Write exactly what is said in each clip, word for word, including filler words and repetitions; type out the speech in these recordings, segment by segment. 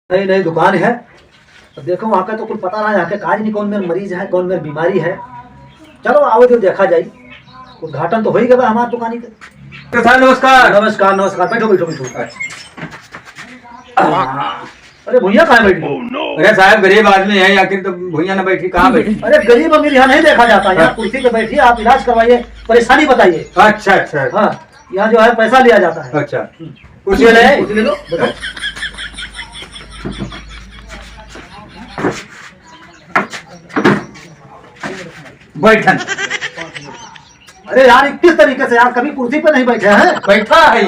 नई नई दुकान है, तो देखो, वहाँ का तो कुल पता ना है, यहाँ के काज नहीं, कौन मेर मरीज है, कौन मेर बीमारी है। चलो, आओ तो देखा जाई, उद्घाटन तो हो ही गया हमार दुकानी के। तो साहब, नमस्कार। नमस्कार, नमस्कार, बैठो, बैठो, बैठो। अच्छा। अरे भुइयाँ कहाँ बैठी? अरे साहब, गरीब आदमी है, आखिर तो भुइयाँ ना बैठी, कहाँ बैठी? अरे गरीब अमीर यहाँ नहीं देखा जाता, यहाँ हाँ। कुर्सी पे बैठिए, आप इलाज करवाइए, परेशानी बताइए। अच्छा, अच्छा। हाँ, यहाँ जो है पैसा लिया जाता है। अच्छा। हम्म। कुर्सी ले आए? कुर्सी ले लो, बैठो। बैठन। अरे यार, किस तरीके से यार, कभी कुर्सी पे नहीं बैठे हैं? बैठा है।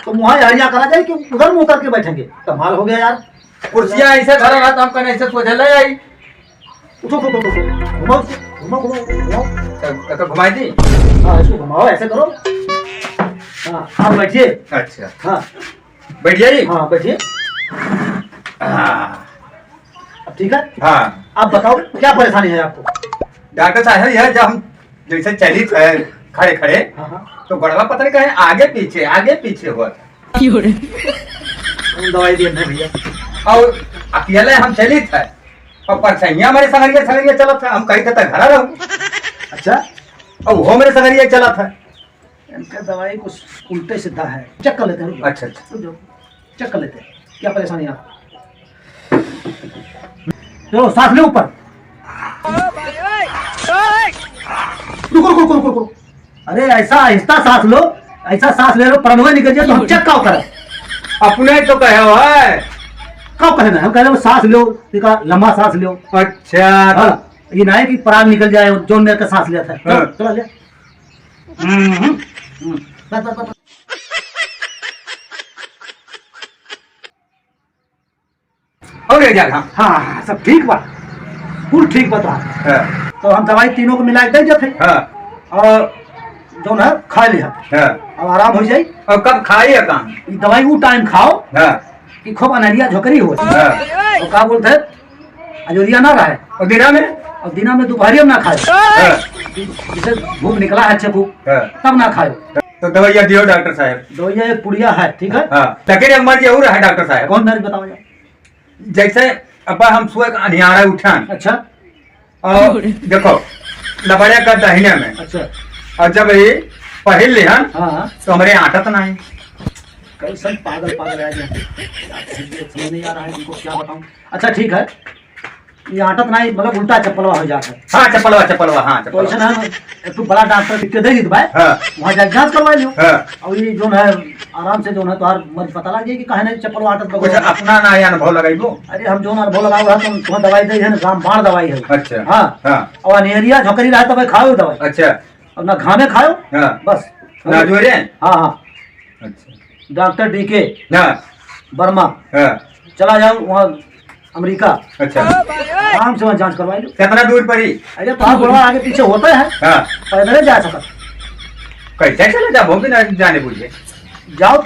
तो मुँह यहाँ करा जाए कि उधर मुँह करके बैठेंगे? कमाल हो गया यार। कुर्सियाँ ऐसे धरा रहा तो हम कहीं ऐसे सोझे ले आई। उठो, उठो, उठो, उठो। घुमाओ, घुमाओ, घुमाओ, घुमाओ। तो, तो घुमाई दी? हाँ, इसको घुमाओ, ऐसे करो। हाँ, आप बैठिए। अच्छा। हाँ। बैठ जाइए। हाँ, बैठिए। हाँ। अब ठीक है? हाँ। आप बताओ, क्या परेशानी है आपको? डॉक्टर साहब, यह जब हम जैसे चलित है खड़े खड़े, हाँ, हाँ। तो गड़वा पता नहीं कहे आगे पीछे, आगे पीछे हुआ। क्यों रे? हम दवाई दिए ना भैया। और अकेले हम चलित है, और परसैया हमारे संगरिया, संगरिया चलत है, हम कहीं तक घर रहूँ। अच्छा। और वो मेरे संगरिया चलत है। इनका दवाई कुछ उल्टे सीधा है, चेक कर लेते हैं, रुक जाओ। अच्छा, अच्छा। रुक जाओ, चेक कर लेते हैं, क्या परेशानी है आपको। लो, सांस लो ऊपर। रुको, रुको, रुको, रुको, रुको। अरे, ऐसा आहिस्ता सांस लो, ऐसा सांस ले लो, प्राणवे निकल जाए तो हम चेक का करें? अपने तो कहे हो है। का कहे ना, हम कह रहे हो सांस लो, ठीक है, लंबा सांस लो। अच्छा। हाँ, ये ना है कि प्राण निकल जाए, जोन मेरे का सांस लिया था। हाँ। चलो, चलो, ले। हम्म, हम्म। बस, बस, बस। और ये जा, हाँ। हाँ, हाँ, सब ठीक बा, कुल ठीक बा। हाँ। तो हम दवाई तीनों को मिला के दे देते हैं। हाँ। और जौन है, खा लिया। हाँ। अब आराम हो जाई। और कब खाई है काम? ये दवाई वो टाइम खाओ हाँ। कि खूब अनहरिया झोकरी हो। हाँ। और का बोलते हैं, अजोरिया ना रहे। और दिना में? और दिना में दोपहरिया में ना खाए। हाँ। जैसे धूप निकला है अच्छे खूब, हाँ। तब ना खाए। तो दवाइया दियो डॉक्टर साहब। दवाइया एक पुड़िया है, ठीक है? हाँ। लेकिन एक मर्जी और है डॉक्टर साहब। कौन मर्जी बताओ यार? जैसे अब हम सुबह के अनियारा उठन। अच्छा। और देखो, लबड़े का दाहिने में। अच्छा। और जब ये पहिर लिहन, हाँ, हाँ। तो हमरे आटत ना है। कैसन पागल पागल है ये? समझ नहीं आ रहा है, इनको क्या बताऊं। अच्छा, ठीक है, ये आटत ना है, मतलब उल्टा चप्पलवा हो जाता है। हाँ, चप्पलवा, चप्पलवा, हाँ, तो चप्पलवा। ऐसा ना, एक तो बड़ा डॉक्टर लिख के दे दी भाई, हाँ। वहाँ जाके जांच करवा लियो। हाँ। और ये जो है, आराम से जो है, तोहार मर्ज पता लग जाए कि काहे नहीं चप्पलवा आटत कुछ बगल। अपना ना अनुभव लगाइबो। अरे, हम जो अनुभव लगाओ है, तो तुम्हें दवाई दे है ना, रामबाण दवाई है। अच्छा। हाँ। हाँ। और अनेरिया झोंकरी रहा, तब खाओ दवाई। अच्छा। और ना घामे खाओ। हाँ। बस। ना जोरे? हाँ, हाँ। अच्छा। डॉक्टर डीके हाँ। वर्मा। हाँ। चला जाओ वहाँ अमेरिका। अच्छा। आराम से वहाँ जांच करवाई लो। कितना दूर पड़ी? अरे, तो आप बड़ा आगे पीछे होता है। हाँ। पैदल ही जा सकत। कैसे चले जाबो बिना जाने बूझे? जाओ,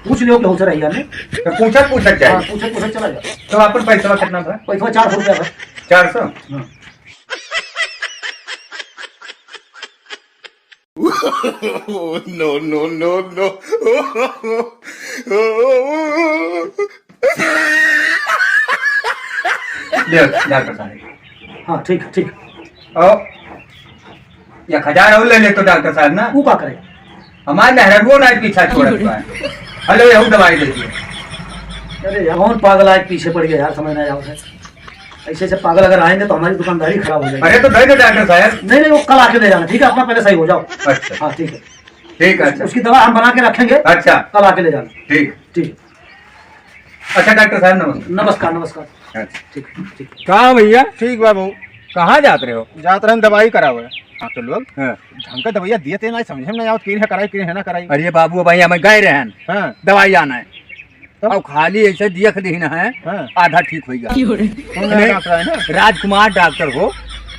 पूछ लियो केहू से रहिया में। तो पूछत पूछत जाए। हाँ, पूछत पूछत चला जाओ। तो आपन पैसा कितना बा? पैसा चार सौ रुपया बा। चार सौ? हाँ। No, no, no, no। ले, डॉक्टर साहब। हाँ, ठीक है, ठीक। और एक हजार और ले ले तो डॉक्टर साहब ना। वो का करे? हमारे मेहरारुओ ना पीछा छोड़त बा। हेलो, यहू दवाई दे दिए। अरे यार, कौन पागल आज पीछे पड़ गया यार, समझ नहीं आवत है। ऐसे ऐसे पागल अगर आएंगे तो हमारी दुकानदारी खराब हो जाएगी। अरे तो दे दो डॉक्टर साहब। नहीं, नहीं, वो कल आके ले जाना, ठीक है? अपना पहले सही हो जाओ। अच्छा। हाँ, ठीक है। ठीक है, अच्छा। उसकी दवा हम बना के रखेंगे। अच्छा। कल आके ले जाना। ठीक। ठीक। अच्छा डॉक्टर साहब, नमस्कार। नमस्कार, नमस्कार। अच्छा। ठीक, ठीक। का भैया? ठीक बा बहू। कहाँ जात रहे हो? जात रहन दवाई करावे। हाँ, तो लोग हाँ। ढंग का दवाइया दिए थे ना, समझे में ना आवत, किन है कराई, किन है ना कराई। अरे बाबू, भाई हमें गए रहन। हाँ। दवाई आना है। तब? अब खाली ऐसे देख दीन है, हाँ। आधा ठीक हो गया। क्यों रे? कौन अरे, डॉक्टर है ना? राजकुमार डॉक्टर हो।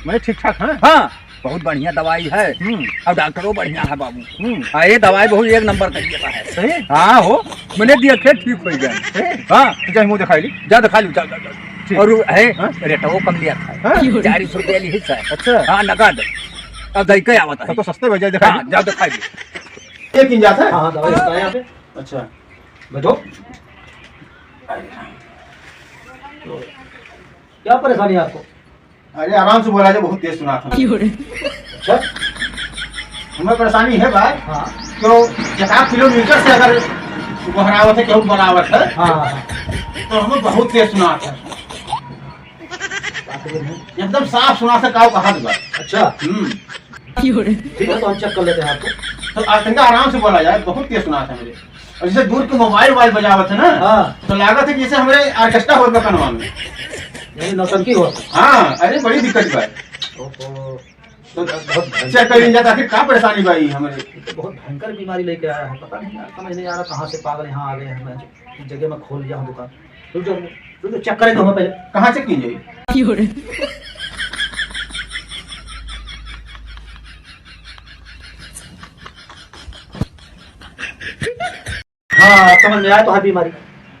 मैं ठीक ठाक है? हाँ, बहुत बढ़िया दवाई है। हम्म। और डॉक्टरों बढ़िया है बाबू। हम्म। हाँ, ये दवाई बहुत एक नंबर का देता है। सही? हाँ हो, मैंने दिया थे, ठीक हो गया। सही? हाँ। तो जाए मुँह दिखाई ली। जा दिखा ली, जा, जा, जा। ठीक। और वो है, हाँ? रेटवो कम लिया था। हाँ? चालीस रुपया लिही था। अच्छा। हाँ, नगद। अब दई के आवत है। तब तो सस्ते हो जाए, दिखाई हाँ, ली। जा दिखाई ली। ये किन जाता है? हाँ, हाँ, दवाई होता है यहाँ पे। अच्छा। बैठो। परेशानी आपको? अरे, आराम से बोला जाए, बहुत तेज सुनात है। अच्छा। हमें परेशानी है भाई, हाँ। तो एक आध किलोमीटर से अगर गोहरावत है, केहू बोलावत है, हाँ, हाँ, हाँ। तो हमें बहुत तेज सुनात है। बात तो है। एकदम साफ सुनात है, काऊ कहा बा। अच्छा। हम्म। ठीक है, तो हम check कर लेते हैं आपको। तो आ, तनिका आराम से बोला जाए, बहुत तेज सुनात है मेरे। और जैसे दूर के मोबाइल वोबाइल बजावत है ना, हाँ। तो लागत है कि जैसे हमरे orchestra होत बा कनवा में। यानी नौटंकी होत है। हाँ, अरे बड़ी दिक्कत बा। ओहो। तो बहुत भयंकर। Check कर लीजिए, आखिर का परेशानी बा ई हमरे? ये तो बहुत भयंकर बीमारी लेके आया है, पता नहीं यार, समझ नहीं आ रहा कहाँ से पागल यहाँ आ गए हैं। मैं इस जगह में खोल लिया हूँ दुकान। रुक जाओ, रुक जाओ, check करें तो हम पहले। कहाँ check कीजिए? हाँ, समझ में आया तो है बीमारी।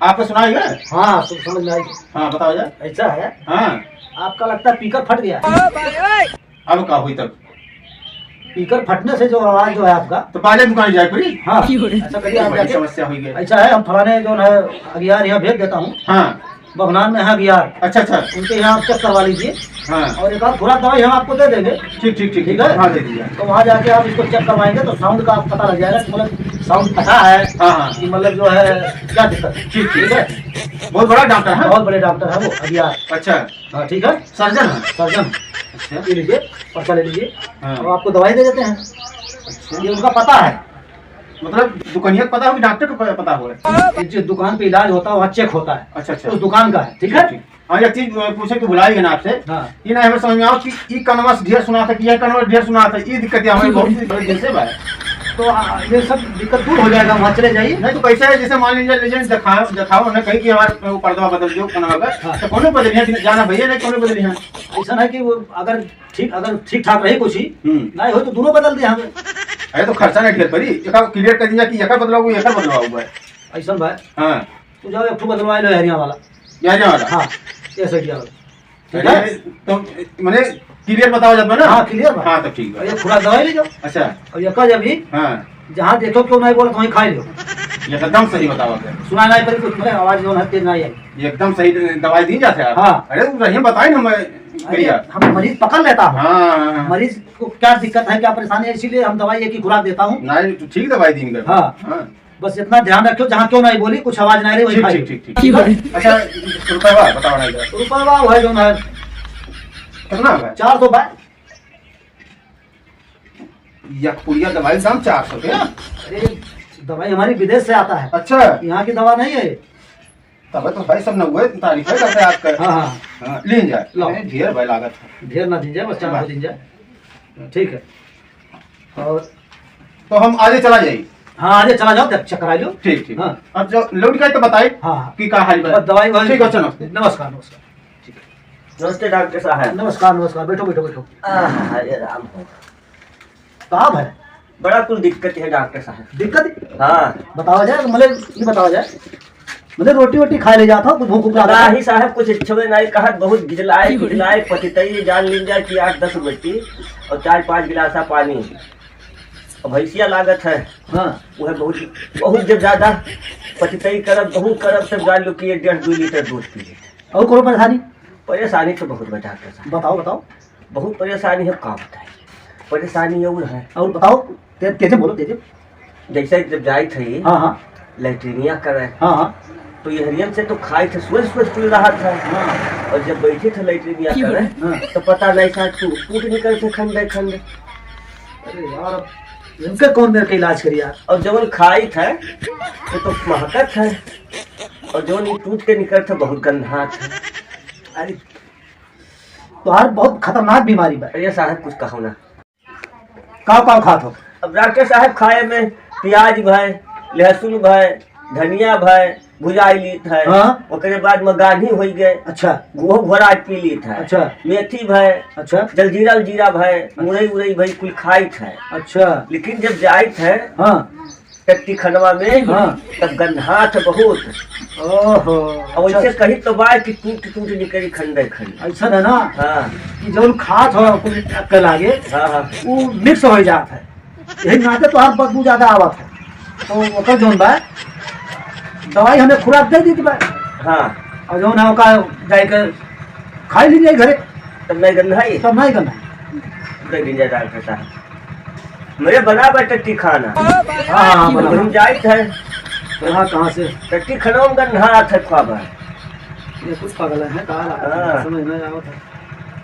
आपको सुनाई है? हाँ, सब समझ में आई। हाँ, बताओ यार। ऐसा है, हाँ। आपका लगता है speaker फट गया है। अब का हुई तब? Speaker फटने से जो आवाज जो है आपका। तो बाजे दुकान जाए पड़ी। हाँ, ऐसा करिए आप बड़ी जाके। समस्या हुई गई। ऐसा है, हम फलाने जो है अगियार यहाँ भेज देता हूँ। हाँ। बभनान में है अगियार। अच्छा, अच्छा। उनके यहाँ आप check करवा लीजिए। हाँ। और एक आध खुराक दवाई हम आपको दे देंगे। ठीक, ठीक, ठीक, ठीक है? हाँ, दे दीजिए। तो वहाँ जाके आप इसको check करवाएंगे तो sound का आपको पता लग जाएगा कि मतलब sound फटा है, हाँ, हाँ। कि मतलब जो है क्या दिक्कत है। ठीक, ठीक। ठीक है? बहुत बड़ा डॉक्टर है? बहुत बड़े डॉक्टर है वो, अगियार। अच्छा। हाँ, ठीक है? Surgeon है? Surgeon। अच्छा। ये लीजिए, पर्चा ले लीजिए। हाँ। और आपको दवाई दे देते हैं। अच्छा। ये उनका पता है। मतलब दुकानिया का पता हो कि डॉक्टर का प-, पता हो? ये जिस दुकान पे इलाज होता है, वहाँ check होता है। अच्छा, अच्छा। उस दुकान का है, ठीक है? ठीक, ठीक। हाँ, एक चीज, अ, पूछे के भुलाई गए ना आपसे। हाँ। ये ना हमें समझ में आओ कि ई कनवा से ढेर सुनात है कि यह कनवा से ढेर सुनात है, ई दिक्कत है हमें बहुत दिन से बा। तो, आ, ये सब दिक्कत दूर हो जाएगा, वहाँ चले जाइए। नहीं तो कैसे है, जैसे मान लीजिए, ले जाइए, दिखाओ, दिखाओ ना, कहीं कि हमारे वो पर्दा बदल दो कनवा का, हाँ। तो कौनो बदल नहीं, जाना भैया नहीं, कौनो बदल नहीं। ऐसा नहीं कि वो अगर ठीक, अगर ठीक ठाक रही कुछ ही, हम्म। नहीं हो तो दोनों बदल दे हमें। अरे तो खर्चा नहीं ढेर पड़ी, एका clear कर दीजिए कि एकर बदलाव हुआ, एकर बदलाव हुआ है। ऐसा भाई। हाँ। तू जाओ, एक ठो बदलवा लो, हरिया वाला। हरिया वाला? हाँ, ये side वाला। ठीक है? अरे, तो मने clear बतावा जात बा ना? हाँ, clear बा। हाँ, तो ठीक बा। ये खुराक दवाई ले जाओ। अच्छा। और ये का जब भी हाँ। जहाँ देखो क्यों नहीं बोलत, वहीं खाई लो। एकदम सही बतावा गया। सुना नहीं पड़ी कुछ, मतलब आवाज जो है तेज नहीं आई। ये एकदम सही दवाई दी जाते हैं आप। हाँ। अरे, वो रहिए बताए ना, मैं अरे, भैया। हम मरीज पकड़ लेता हूँ। हाँ, हाँ, हाँ। मरीज को क्या दिक्कत है, क्या परेशानी है, इसीलिए हम दवाई एक ही खुराक देता हूँ। नहीं, तो ठीक दवाई दी इनका। हाँ। हाँ। बस इतना ध्यान रखो, जहाँ क्यों नहीं बोली, कुछ आवाज नहीं रही, वही ठीक, खाई। ठीक, ठीक, ठीक। ठीक है? अच्छा, रुपया बताओ ना इधर। रुपया भाई जो ना है। कितना है? चार सौ भाई। एक पुड़िया दवाई दाम चार सौ रुपया? अरे, दवाई हमारी विदेश से आता है। अच्छा। यहाँ की दवा नहीं है। तब तो भाई सब नौवे तारीफ है करते आपका। हाँ, हाँ। हाँ, लीन जाए। लो। अरे, ढेर भाई लागत है। ढेर ना दीन जाए, बस चार सौ दीन जाए। ठीक है। और तो हम आजे चला जाई। हाँ, आजे चला जाओ, तब चक्कर आ जाओ। ठीक, ठीक। हाँ। अब जो लौट के आए तो बताई हाँ, हाँ। कि का हाल बा। बस दवाई ववाई ठीक है, चलो। नमस्कार, नमस्कार। ठीक है। नमस्ते डॉक्टर साहब। नमस्कार, नमस्कार। बैठो, बैठो, बैठो। आह, हरे राम हो। का भय? बड़ा कुल दिक्कत है डॉक्टर साहब। दिक्कत? हाँ। बतावा जाए, मतलब, ये बतावा जाए। मतलब, रोटी वोटी खाए ले जात हो, कुछ भूख उख लागत है? नाही साहब, कुछ इच्छा में नहीं कहत, बहुत गिजलाए, गिजलाए, पतितई जान लीन जाए कि आठ दस रोटी और चार पाँच गिलासा पानी। और भैंसिया लागत है। हाँ। वह बहुत, बहुत जब ज्यादा पतितई करब, बहुत करब, तब जान लो कि एक डेढ़ दो लीटर दूध पी लेते। और कोनो परेशानी? परेशानी तो बहुत बा डॉक्टर साहब। बताओ, बताओ। बहुत परेशानी है, का बताई? परेशानी और है। और बताओ, ते-, तेजे बोलो, तेजे। जैसे जब जाइत है हाँ, हाँ। लैट्रिनिया करे, हाँ, हाँ। तो ये हरियन से तो खाइत है, सोच सोच कुल रहत है। हाँ। और जब बैठे थे लैट्रिनिया करे, हाँ। तो पता नहीं था, टू-, टूट निकल थे खंडे खंडे। अरे यार, अब इनका कौन मेरे का इलाज करी यार? और जवन खाइत है, वो तो महकत है, और जवन ये टूट के निकलत है, बहुत गंधात है। अरे, तोहार बहुत खतरनाक बीमारी बा। अरे साहब, कुछ कहो ना। का का खात हो? अब डॉक्टर साहब, खाए में प्याज भय, लहसुन भय, धनिया भय, भुजाई लीत है। हाँ। ओकरे बाद में गान्ही होई गए। अच्छा। गोह घोराज पी लीत है। अच्छा। मेथी भय। अच्छा। जलजीरा उलजीरा भय, अच्छा। मुरई उरई भय, कुल खाइत है। अच्छा। लेकिन जब जाइत है, हाँ। टट्टी खनवा में, हाँ। तब गन्हात बहुत। ओहो, और अच्छा। वैसे कही तो बा कि टूट टूट निकली खंडे खंडे। ऐसा है ना हाँ। कि जौन खात हो कुल के लागे, हाँ, हाँ। वो mix हो जात है, यही नाते तोहार बदबू ज्यादा आवत है। तो ओकर जौन बा, दवाई हमें खुराक दे दी बा। हाँ। और जौन है ओका जाए के खाई लीन जाई घरे। तब नहीं गन्ना है? तब नहीं गन्ना है। दे दीन जाए डॉक्टर साहब। मेरे बना बा टट्टी खाना। हाँ, हाँ, बना। हम जाइत है। कहाँ, कहाँ से? टट्टी खाना में गन्ना हाथ है ख्वाब है। ये कुछ पागल है, कहाँ लगा? हाँ। समझ नहीं आवत है।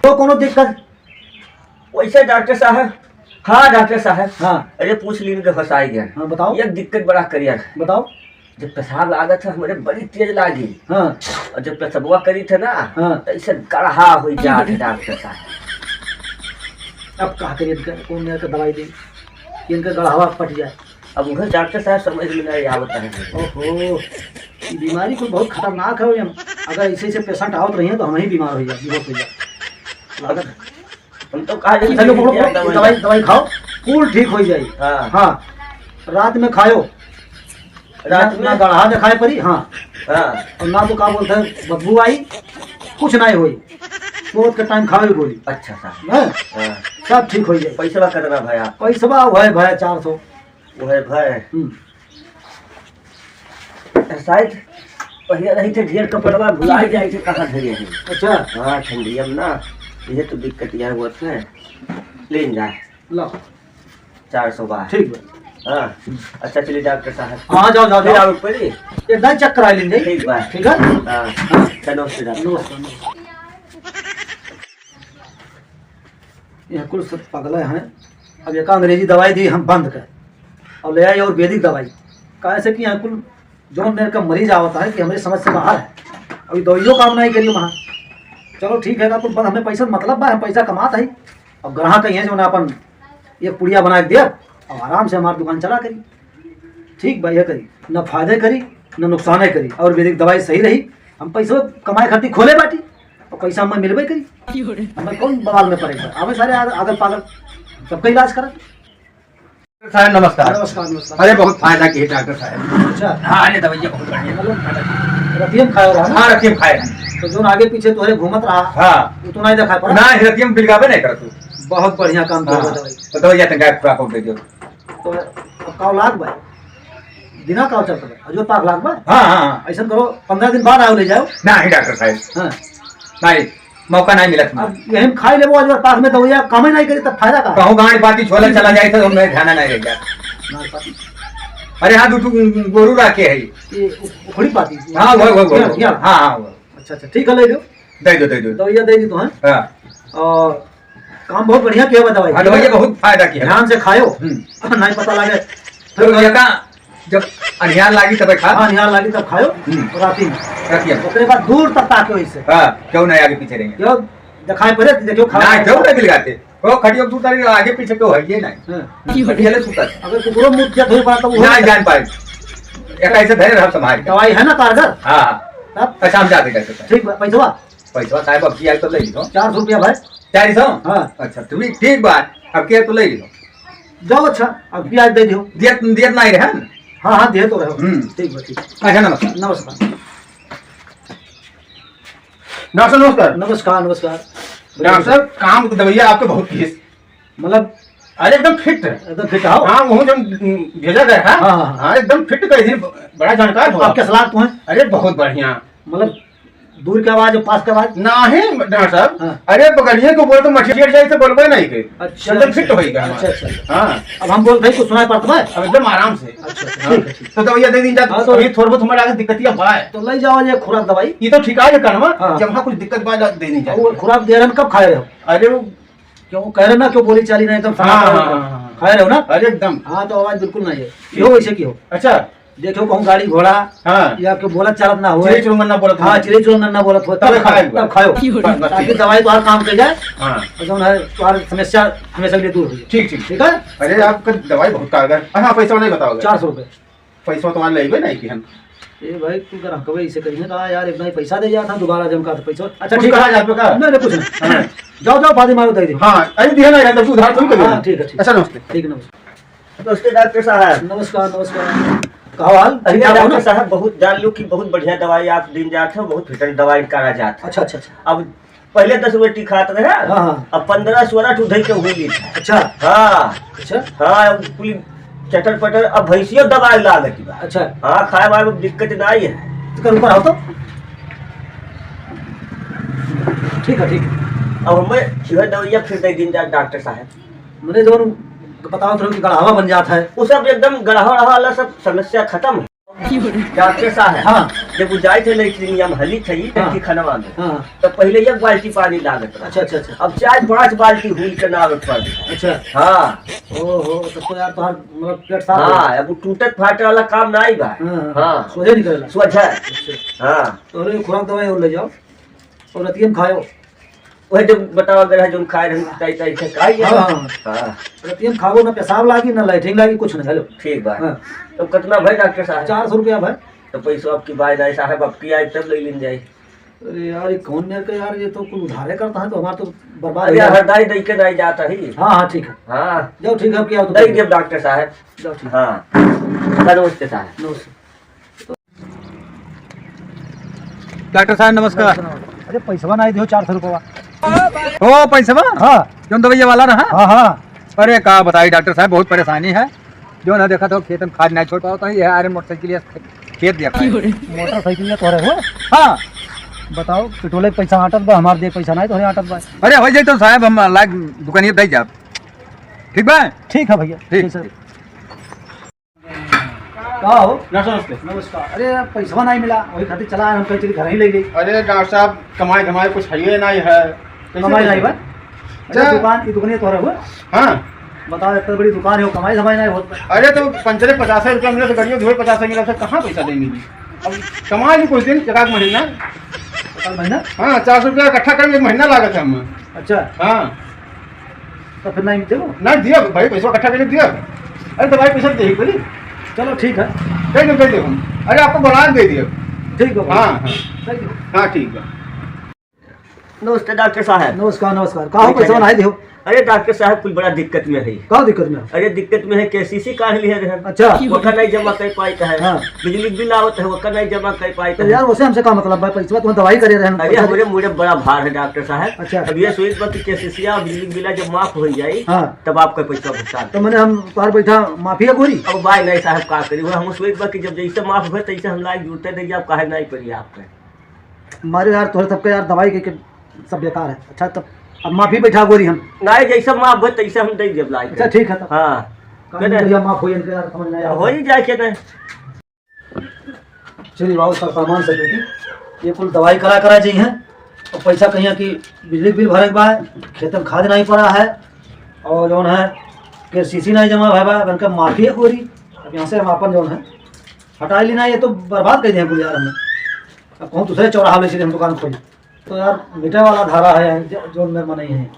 तो कोनो दिक्कत? वैसे डॉक्टर साहब, हाँ डॉक्टर साहब। हाँ। अरे पूछ लीन के फंसाई गया। हाँ, बताओ। एक दिक्कत बड़ा करिया है। बताओ। जब पेशाब लागत है हमरे बड़ी तेज लागी। हाँ। और जब पेशबवा करी थे ना, हाँ। तो इसे गढ़ा हो जात है डॉक्टर साहब। अब का करिए, इनका कौन मेरे का दवाई दे कि इनका गढ़ावा पट जाए? अब उधर डॉक्टर साहब समझ में नहीं आवत है। ओहो, ये बीमारी कोई बहुत खतरनाक है। हम अगर ऐसे ऐसे पेशेंट आवत रहिए तो हम ही बीमार हो जाए, बेहोश हो जाए। लागत है। हम तो कहा चलो, पकड़ो, पकड़ो, दवाई दवाई, दवाई खाओ, कुल ठीक हो जाई। हाँ। हाँ, रात में खायो, रात ना, में? ना गढ़ा दिखाई पड़ी, हाँ। हाँ। और ना तो का बोलते हैं, बदबू आई, कुछ नहीं होई। सोच के टाइम खावे गोली। अच्छा साहब। हैं? हाँ। सब ठीक हो जाई। पैसवा कितना भया? पैसवा वह भया चार सौ। वह भय। हम्म। शायद पहले रही थे ढेर कपड़वा भुला जाए थे कहाँ धरे हैं। अच्छा। हाँ, ठंडिया में ना, ये तो दिक्कत यह हुआ था। ले जा। लो। चार सौ बार। ठीक बा। हाँ। अच्छा, चलिए डॉक्टर साहब। हाँ, जाओ, जाओ, फिर जाओ। आओ ऊपर ही। एक दाई चेक करा लेंगे। ठीक बा। ठीक है? हाँ। हाँ। अच्छा, नमस्ते डॉक्टर। नमस्कार, नमस्कार। यह कुल सब पगला हैं। अब एक अंग्रेजी दवाई दी हम बंद कर और ले आई आयुर्वेदिक दवाई। काहे से कि यहाँ कुल जौन मेरे का मरीज आवता है कि हमरे समझ से बाहर है। अभी दवाइयों काम नहीं करी वहाँ। चलो ठीक है, कुल बंद, हमें पैसा मतलब बा, हम पैसा कमात है। अब ग्राहक ही है जो ना अपन एक पुड़िया बना के दिया और आराम से हमारी दुकान चला करी। ठीक बा, यह करी, ना फायदे करी, ना नुकसाने करी। आयुर्वेदिक दवाई सही रही, हम पैसो कमाए खातिर खोले बाटी और पैसा हमें मिलबे करी। हमें कौन बवाल में पड़ेगा? हमें सारे आग-, आगल पागल सबका इलाज करा। डॉक्टर साहब, नमस्कार। नमस्कार, नमस्कार। अरे, बहुत फायदा किए डॉक्टर साहब। अच्छा। हाँ, अरे, दवाइयाँ बहुत बढ़िया। मतलब, रतियम खाए रहा ना? हाँ, रतियम खाए हैं। तो जोन आगे पीछे तोहरे घूमत रहा, हाँ। वो तो नहीं दिखाई पड़ा? ना, रतियम बिलगावे नहीं करत तू। बहुत बढ़िया काम किया हाँ। दवाई। तो दवाइयाँ तंगा खुराक हो गई जो। तो अब काव लाग बा? दिना काव चलत बा? अजूर पाक लाग बा? हाँ, हाँ, हाँ। ऐसन करो, पन्द्रह दिन बाद आओ ले जाओ। नहीं, डॉक्टर साहब। हाँ। नहीं, मौका नहीं मिलत हमारा। अब यही में खाई लेबो, अजूर पाक में दवाइया कामे नहीं करी, तब फायदा का? कहूँ गांड पाती छोला चला जाए तो मैं ध्यान नहीं रह जाए। गांड पाती? अरे हाँ, दू ठो गोरू रखे है। ये उखड़ी पाती? हाँ, वो, वो, वो, वो। हाँ, हाँ, वो। अच्छा, अच्छा, ठीक है, ले लो। दे दो, दे दो। दवाइया दे दी तो, हाँ? हाँ। और काम बहुत बढ़िया किया बा दवाई। हाँ, दवाई बहुत फायदा किया। ध्यान से खायो। हम्म। नहीं पता लगे। तो भैया का जब अनियार लागी तब खा। हाँ, अनियार लागी तब खायो। हम्म। राती में। राती में। ओकरे बाद दूर तक ताके वैसे। हाँ, क्यों नहीं आगे पीछे रहेंगे। क्यों दिखाई पड़े, देखियो खा ना, क्यों नहीं बिलगाते? वो खटियो तू तारी आगे पीछे क्यों है, ये नहीं। हाँ। खटिया ले सुता है। अगर कुकुरो मुत जात हो पड़ा तो वो ना जान पाए। एक ऐसे धरे रह संभाल के। दवाई है ना कारगर? हाँ, हाँ। तब? अच्छा, हम जाते कैसे? ठीक बा, पैसवा? पैसवा साहब, अब की आई तो ले लीजिए। चार सौ रुपया भाई। चार सौ? हाँ। अच्छा, ठीक, ठीक बात। अब के तो ले लीजिए। जाओ, अच्छा, अब की आज दे दियो। दियत, दियत नहीं रहे। हाँ, हाँ, दिए तो रहे। हम्म। ठीक बा, ठीक। अच्छा, नमस्कार। नमस्कार। डॉक्टर साहब, नमस्कार। नमस्कार, नमस्कार। डॉक्टर साहब, काम तो दवाइया आपके बहुत किए। मतलब अरे एकदम फिट है। एकदम फिट हो? हाँ, वो जब भेजा गया है। हाँ, हाँ, हाँ। हाँ, एकदम फिट कर दी, बड़ा जानकार हो। आपके सलाह तो है? अरे बहुत बढ़िया। मतलब दूर के आवाज और पास के आवाज? नहीं, डॉक्टर साहब। हाँ। अरे बगलिए को बोल तो मछली जाए तो बोलबे नहीं के। अच्छा, एकदम अच्छा। फिट होई गया अच्छा, हमारा। अच्छा। हाँ। अब हम बोलते हैं, कुछ सुनाई पड़ता है? अब एकदम आराम से। अच्छा, अच्छा, हाँ। ठीक है, ठीक। तो दवाइया दे दी जा, हाँ, तो अभी थोड़ा बहुत हमारे आगे दिक्कतिया बा है। तो ले जाओ ये खुराक दवाई। ये तो ठीक है, ये करवा, हाँ। जब वहाँ कुछ दिक्कत बा, जा दे दी जा। वो खुराक दे रहे हैं, कब खाए रहे हो? अरे वो क्यों कह रहे ना, क्यों बोली चाली नहीं, एकदम हाँ, सनातन हाँ, एकदम। हाँ, हाँ, हाँ। खाए रहे हो ना? अरे एकदम। हाँ, तो आवाज बिल्कुल नहीं है। ये हो वैसे की हो। अच्छा। देखो कहूँ गाड़ी घोड़ा हाँ। या क्यों बोलत चालत ना हो। चिड़ै चुरंगन ना बोलत हाँ, हो। चिड़ै चुरंगन ना बोलत हो, तब तब खाओ, खाओ, तब खाओ। बस, बस, ताकि बस। दवाई तुम्हारा काम कर जाए। हाँ। और जो है, तुम्हारा समस्या हमेशा के लिए दूर हो जाए। ठीक, ठीक। ठीक है? अरे, आपका दवाई बहुत कारगर। हाँ, पैसा नहीं बताओगे। चार सौ रुपये। पैसा तुम्हारा लेबे नहीं कि हम। ए भाई, तू ग्राहकवे इसे कहीं ना यार, एक दाई पैसा दे जाता, दोबारा जम का तो पैसा। अच्छा, कुछ ठीक कहा है। जात पे का? नहीं, नहीं, कुछ नहीं। हाँ। जाओ, जाओ, बाद में मारो, दे दे। हाँ, अरे दिया ना यार, तब तू उधार थोड़ी करिए। हाँ, ठीक है, ठीक। अच्छा, नमस्ते। ठीक, नमस्ते। नमस्ते डॉक्टर साहब। नमस्कार, नमस्कार। का हाल? अरे ठीक ठाक हो ना? डॉक्टर साहब, बहुत जान लो कि बहुत बढ़िया दवाई आप दिन जात हो, बहुत फिटन दवाई करा जात है। अच्छा, अच्छा, अच्छा। अब पहले दस रुपये टी खात रहे, हाँ, हाँ। अब पन्द्रह सोलह ठो धई के हुई ली था। अच्छा। हाँ। अच्छा। हाँ, अब पूरी चटर पटर, अब भैंसियों दवाई लागत बा। अच्छा। हाँ, खाए वाए में दिक्कत नहीं है। तो कर ऊपर आओ तो। ठीक है, ठीक है। अब हमें यह दवाइयाँ फिर दे दिन जा डॉक्टर साहब। मने जौन बतावत रहो कि गढ़ावा बन जात है। वो सब एकदम गढ़ावा रहा वाला सब समस्या खत्म है। डॉक्टर साहब, हाँ। जब वो जाए थे लेटरिन या हम हली थे, हाँ। टंकी खनवा में, हाँ। तो पहले एक बाल्टी पानी लागत रहा। अच्छा, अच्छा, अच्छा। अब चार पाँच बाल्टी हुल के नावे पड़ रहा। अच्छा। हाँ। ओहो, तब तो यार तोहार मतलब पेट साफ हो हाँ, गया। अब वो टूटत फाटे वाला काम ना आई बा। हाँ, हाँ। हाँ। सोझे निकलेला। सोझा। अच्छा। हाँ। तो अरे खुराक दवाई और ले जाओ और रतिया में खाओ। वही जब बतावा गया है, जो खाए रहन, ताई, ताई से खाई है। हाँ, हाँ। हाँ। रतिया में खाओ, ना पेशाब लागी, ना लैट्रिन लागी, कुछ ना, हेलो। ठीक बा। हाँ। तो कितना भाई डॉक्टर साहब? चार सौ रुपया भाई। तो पैसो आपकी बाय नाई साहब, आपकी आई तब ले लेन जाई। अरे यार, ये कौन मेरे का यार, ये तो कुल उधारे करता है, तो हमारा तो बर्बाद हो अरे यार, गया। हरदाई दई के नाई जाता ही। हाँ, हाँ, ठीक है। हाँ। जाओ, ठीक है, आपकी आओ तो दई दे। देब डॉक्टर साहब। जाओ, ठीक। हाँ। नमस्ते साहब। नमस्ते। डॉक्टर साहब, नमस्कार। अरे, पैसवा नाई दियो, चार सौ रुपया। ओ, पैसवा? हाँ। जौन दवाइया वाला रहा? हाँ, हाँ। अरे, का बताई डॉक्टर साहब, बहुत परेशानी है। जौन है, देखा तो खेत में खाद नाई छोड़ पावत है, ये अरे मोटरसाइकिल या खेत दिया खाए। मोटरसाइकिल या तोहरे हो? हाँ। बताओ, पेट्रोल के पैसा आटत बा, हमार दे पैसा नाई, तोहरे आटत बा। अरे, हो जाई तो साहब, हम लाग दुकानिया दे जाब। ठीक बा? ठीक है भैया, ठीक, ठीक है। ठीक। का हो? नमस्ते, नमस्ते। नमस्कार। अरे यार, पैसवा नाई मिला, वही खातिर चला आए हम, कहीं चली घर ही ले गई। अरे डॉक्टर साहब, कमाई धमाई कुछ है ही नाई है। कैसे कमाई पैसे? नाई बा? अरे जा। दुकान, ये दुकान ये तोहरा हुआ? हाँ। बताओ, इतना बड़ी दुकान है, वो कमाई धमाई नाई होत बा। अरे तो पंचरे पचास रुपया मिला तो गाड़ियों धोए पचास मिला, तो कहाँ पैसा देंगे जी? अब कमाई भी कुछ दिन, एक आध महीना। एक आध महीना? हाँ, चार सौ रुपया इकट्ठा करके एक महीना लागत है हमें। अच्छा। हाँ। तो फिर नाई देबो? नाई दिया भाई, पैसा इकट्ठा करके दिया। अरे तो भाई पैसा दे ही बोली। चलो ठीक है। दे दो, दे दो हम। अरे आपको बना दे दिया। ठीक है भाई। हाँ, हाँ। Thank you। हाँ, ठीक है। नमस्ते डॉक्टर साहब। नमस्कार, नमस्कार। का हो, ठीक है। पैसा नाई दियो? अरे डॉक्टर साहब, कुछ बड़ा दिक्कत में है। का दिक्कत में? अरे दिक्कत में है, केसीसी काढ़ लिए रहे। अच्छा। ओकर नाई जमा कर पाई है। हाँ। बिजली बिल आवत है, ओकर नाई जमा कर पाई तो है। यार, वैसे हमसे का मतलब बा, पैसा तो दवाई करे रहे हम। अरे हमरे मुड़े बड़ा भार है डॉक्टर साहब। अच्छा। अब ये सोच बा कि केसीसी और बिजली बिल जब माफ हो जाई, हाँ। तब आपका पैसा भुगतान। तो मैंने हम तोहार बैठा माफी है गोरी। अब भाई नाई साहब का करी, हम सोच बा कि जब जैसे माफ हो तैसे हम लायक जुड़ते नहीं, आप काहे नाई करी आपके। मारे यार, तोहरे सबके यार दवाई के, के सब बेकार है। अच्छा, तब अब माफी बैठा गोरी हम। नाई, जैसे माफ हो तैसे हम दे देब लायक। अच्छा, ठीक है तब। हाँ। कानून कने? भैया माफ हो इनके यार, समझ में आया। हो ही जाए के नहीं। चलिए बाबू, सब सामान से बेटी, ये कुल दवाई करा करा जी हैं। और पैसा कहिया कि बिजली बिल भरे के बा, खेत में खाद नहीं पड़ा है, और जौन है केसीसी नहीं जमा भय बा, इनका माफी है गोरी। अब यहाँ से हम अपन जौन है हटा ली ना, ये तो बर्बाद कर दिया कुल यार हमने। अब कहूँ दूसरे चौराहा में से हम दुकान खोली, तो यार मिटे वाला धारा है ज-, जौन में मनई है।